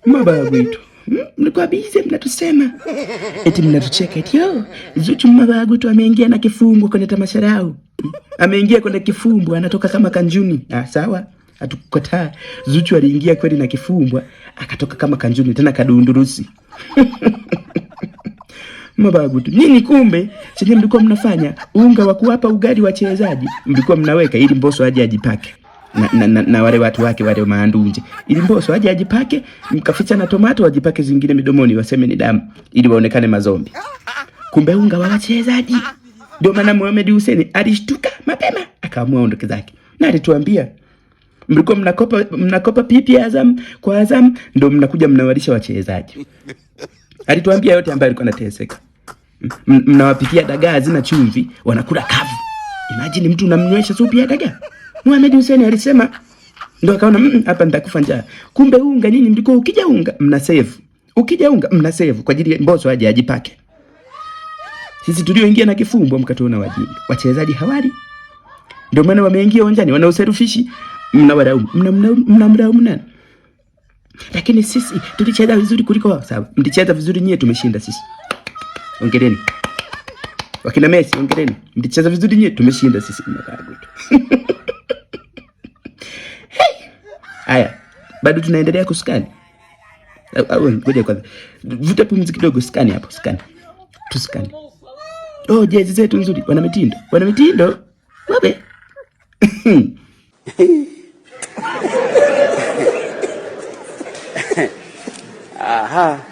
Mababu mlikuwa bize mnatusema eti mnatucheka eti yo Zuchu Mabagu tu ameingia na kifungo kwenye tamasha lao, ameingia kwenye kifumbwa anatoka kama kanjuni. Ah, sawa, hatukukataa. Zuchu aliingia kweli na kifumbwa akatoka kama kanjuni tena kadundurusi. Mabagu tu nyinyi, kumbe chenye mlikuwa mnafanya unga wa kuwapa ugali wachezaji mlikuwa mnaweka ili Mbosso aje ajipake na wale watu wake wale maandunje, ili Mbosso aje ajipake, mkaficha na tomato wajipake zingine midomoni, waseme ni damu ili waonekane mazombi. Kumbe unga wa wachezaji. Ndio maana Mohamed Hussein alishtuka mapema akaamua aondoke zake, na alituambia mlikuwa mnakopa pipi Azam kwa Azam, ndio mnakuja mnawalisha wachezaji. Alituambia yote ambayo alikuwa anateseka. Mnawapikia dagaa hazina chumvi, wanakula kavu. Imagine mtu unamnywesha supu ya dagaa. Mohamed Hussein alisema ndo akaona hapa nitakufa njaa. Kumbe unga nyinyi mlikuwa ukija unga mna save. Ukija unga mna save kwa ajili ya Mbosso aje ajipake. Sisi tulioingia na kifumbo mkatuona wajinga. Wachezaji hawali. Ndio maana wameingia uwanjani wana userufishi, mnawalaumu. Mnamlaumu nani? Lakini sisi tulicheza vizuri kuliko wao. Sawa. Mlicheza vizuri nyie, tumeshinda sisi. Ongereni. Wakina Messi, ongereni. Mlicheza vizuri nyie, tumeshinda sisi. Hey. Haya, bado tunaendelea kuskani. Au ngoja kwanza. Vuta pumzi kidogo, skani hapo, skani. Tuskani. Oh, jezi zetu nzuri, wana mitindo. Wana mitindo. Wabe. Aha.